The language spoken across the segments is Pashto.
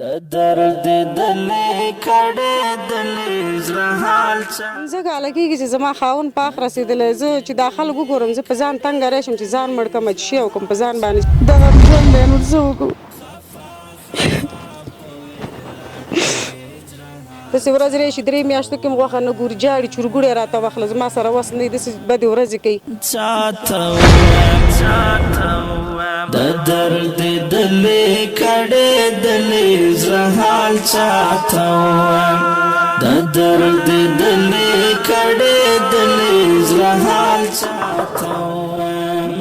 د درد دلې کړې دلې زړه حال چا. پنځه کاله کېږي چې زما خاوند پاخ رسېدلی، زه چې دا خلک وګورم زه په ځان تنګه راشم چې ځان مړ کړم، چې شی وکړم په ځان باندې. دغه ژوند دی نور څه وکړو. داسې ورځ راشي درې میاشتو کې هم غوښه نه ګوري، جاړي چورګوړی راته واخله، زما سره وس نه دی، داسې بدې ورځې کوي. چاته ووایم د درد دلې کړې دلې زړه حال چاته ووایم د درد دلې کړې دلې زړه حال چاته ووایم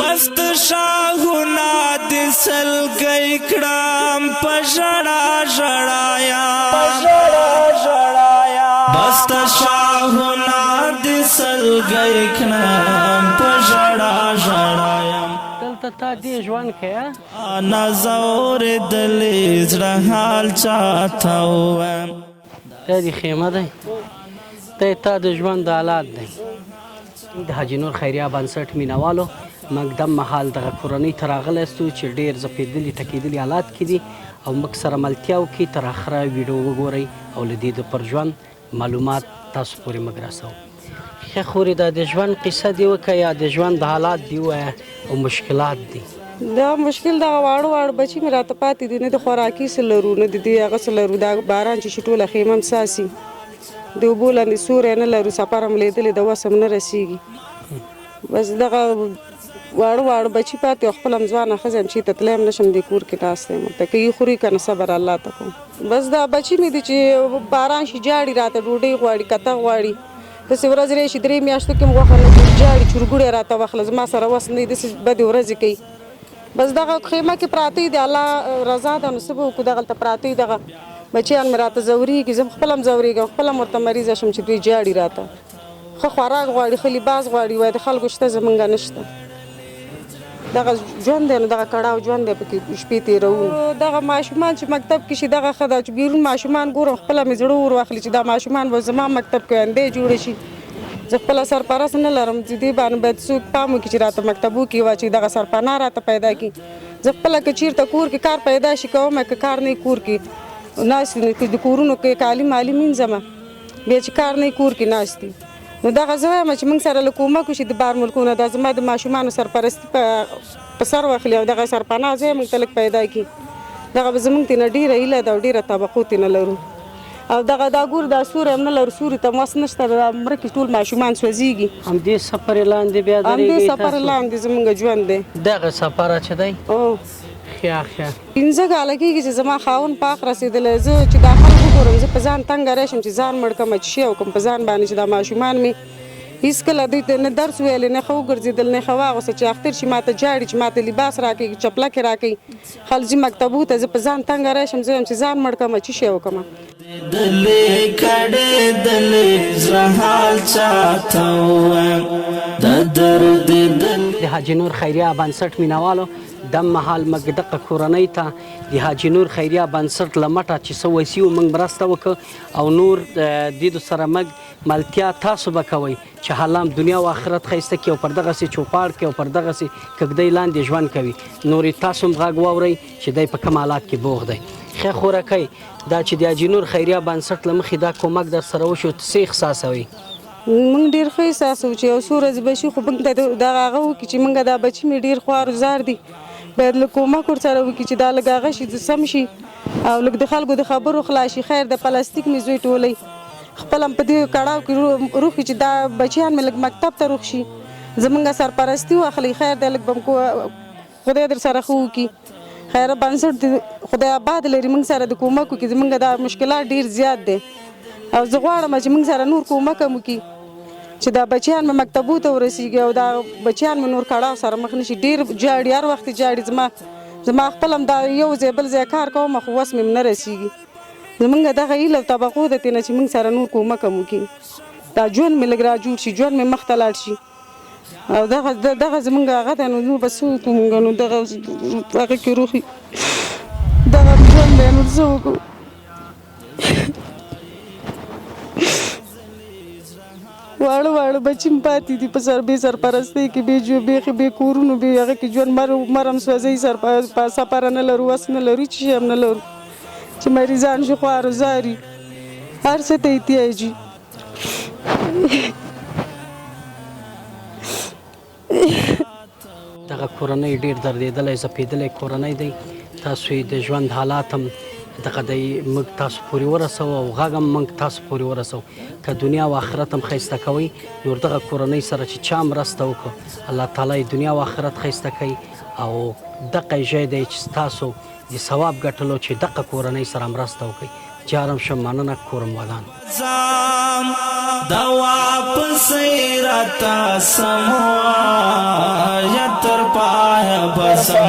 بست شاهونه د سلګۍ کړم په ژړا ژړایا بست شاهونه د سلګۍ کړم په ژړا ژړایم. دلته تا دې ژوند کوي؟ انا زورېدلې زړه حال چاته ووایم. دا دې خیمه دی، دا تا د ژوند حالات دی. د حاجي نور خیریه بنسټ مینوالو، موږ دم مهال دغه کورنۍ ته راغلی یاستو چې ډېر ځپېدلي ټکېدلي حالات کې دي او موږ سره ملتیا وکړي. تر اخره ویډیو وګورئ او له دې د پر ژوند معلومات تاسو پورې موږ رسوو. ښه خورې، دا د ژوند قصه دې وکړه یا د ژوند حالات دې ووایه او مشکلات دي. دا مشکل دغه واړه واړه بچي مې راته پاتې دي، نه د خوراکي څه لرو نه د دې هغه څه لرو. دا باران چې شي ټوله خیمه هم څاڅي، د اوبو لاندې سوری نه لرو، سفر هم لېدلې د وس هم نه رسېږي. بس دغه واړه واړه بچي پاتې او خپله هم ځوانه ښځه یم، چېرته تللی هم نه شم، دې کور کې ناسته یم. ورته که یې خوري که نه صبر الله ته کوم. بس دا بچي مې دي چې باران شي جاړي راته، ډوډۍ غواړي، کته غواړي. داسې ورځ راشي درې میاشتو کې هم غوښه نه ګوري، جاړي چورګوړی راته واخله، زما سره وس نه دی، داسې بدې ورځې کوي. بس دغه خیمه کې پراته دي، الله رضا ده نو څه به وکړو، دغلته پراته دي. دغه بچیان مې راته ځورېږي، زه خپله هم ځورېږم، خپله هم ورته مریضه شم چې دوی جاړي راته. ښه خوراک غواړي، ښه لباس غواړي، وایي د خلکو شته زمونږ نشته. دغه ژوند دی نو دغه کړاو ژوند دی، پکې شپې تېروو. دغه ماشومان چې مکتب کې شي دغه ښه ده، چې بیرون ماشومان ګورم خپله مې زړه اور واخلي چې دا ماشومان به زما مکتب کې آینده جوړ شي. زه خپله سرپرست نه لرم، چې دې باندې باید څوک پام وکړي چې راته مکتبو کې واچوي، دغه سرپناه راته پیدا کړي. زه خپله که چېرته کور کې کار پیدا شي کوم، که کار نه کور کې ناست یو، د کورونو کې کالي مالي مینځم، بیا چې کار نه کور کې ناست دي. نو دغه زه وایم چې موږ سره له کومک وشي د بار ملکونو، دا زما د ماشومانو سرپرستي په سر واخلي او دغه سرپناه ځای موږ ته لږ پیدا کړي. دغه به زموږ ترېنه ډېره هیله ده او ډېره توقع ترېنه لرو. او دغه دا ګور دا سوری هم نه لرو، سوري ته وس نشته، دا مرکې ټول ماشومان سوځېږي. همدې سفرې لاندې بیا همدې درېږئ سفر تاسو؟ لاندې زموږ ژوند دی. دغه سفره چې دی؟ ښه ښه. پنځه کاله کېږي چې زما خاوند پاخ رسېدلی، زه چې دا خلک وګورم زه په ځان تنګه راشم چې ځان مړ کړم، چې شی وکړم په ځان باندې، چې دا ماشومان مې هېڅکله دوی ته نه درس ویلی، نه ښه وګرځېدل، نه ښه واغوسته. چې اختر شي ماته جاړي چې ماته لباس راکوي، چپلکې راکوي، خلک ځي مکتبو ته، زه په ځان تنګه راشم، زه وایم چې ځان مړ کړم، چې شی وکړم. دلې کړې دلې زړه حال چاته ووایم د درد دلې. د حاجي نور خیریه بنسټ مینوالو، دم مهال موږ دغه کورنۍ ته د حاجي نور خیریه بنسټ له مټه چې څه وسي و موږ مرسته وکړه او نور دې سره موږ ملتیا تاسو به کوئ چې الله هم دنیا او آخرت ښایسته کړي او پر دغسې چوپاړ کې او پر دغسې کږدۍ لاندې ژوند کوي. نور یې تاسو هم غږ واورئ چې دی په کوم حالات کې بوخت دی. ښه خورکۍ، دا چې د حاجي نور خیریه بنسټ له مخې دا کومک در سره وشو، څه احساسوئ؟ موږ ډېر ښه احساسوو چې یو څو ورځې به شي، خو موږ ته دغه هغه وکړي چې موږ دا بچي مې ډېر خوار زار دي، باید لږ کومک ورسره وکړي چې دا لږ هغه شي، سم شي او لږ د خلکو د خبرو خلاص شي. خیر د پلاستیک مې زوی ټولوي، خپل هم په دې کړاو کې روخي چې دا بچیان مې لږ مکتب ته روخ شي، زمونږ سرپرستي واخلي. خیر دی لږ به خدای در سره ښه وکړي. خیره بنسټ د خدای آباد لري، موږ سره د کومک وکړي، زمونږ دا مشکلات ډېر زیات دی او زه غواړم چې موږ سره نور کومک هم وکړي چې دا بچیان مې مکتبو ته ورسېږي او دا بچیان مې نور کړاو سره مخ نه شي. ډېر جاړي، هر وخت جاړي. زما خپل هم دا یو ځای بل ځای کار کوم، خو وس مې نه رسېږي. زمونږ دغه هیله او توقع ده ترېنه چې موږ سره نور کومک هم وکړي، دا ژوند مې لږ را جوړ شي، ژوند مې مخته لاړ شي. او دغه زمونږ هغه ده، نو نور به څه وکړو مونږ؟ نو دغه هغه کې روخي دغه ژوند دی، نور څه وکړو؟ واړه واړه بچي مې پاتې دي په سر بې سرپرستۍ کې، بې جو بېخي بې کورونو بې هغه کې ژوند مرم سوځوي. سپره نه لرو، وس نه لرو، هېڅ شی هم نه لرو. چې مریضان شو، خوار و زار یو، هر څه ته احتیاج یو. دغه کورنۍ ډیر دردېدلی ځپېدلی کورنۍ دی. تاسو یې د ژوند حالات هم دغه دی موږ تاسو پورې ورسو او غږ هم موږ تاسو پورې ورسو. که دنیا او آخرت هم ښایسته کوئ، نور دغه کورنۍ سره چې چا مرسته وکړو، الله تعالی یې دنیا او آخرت ښایسته کوي. او دقه ځای دی چې ستاسو د ثواب ګټلو چې دقه کورنۍ سره مرسته وکړئ. جارم شم، مننه، کورم ودان. ځم د واپس راته سموا یا تر پایا بسم.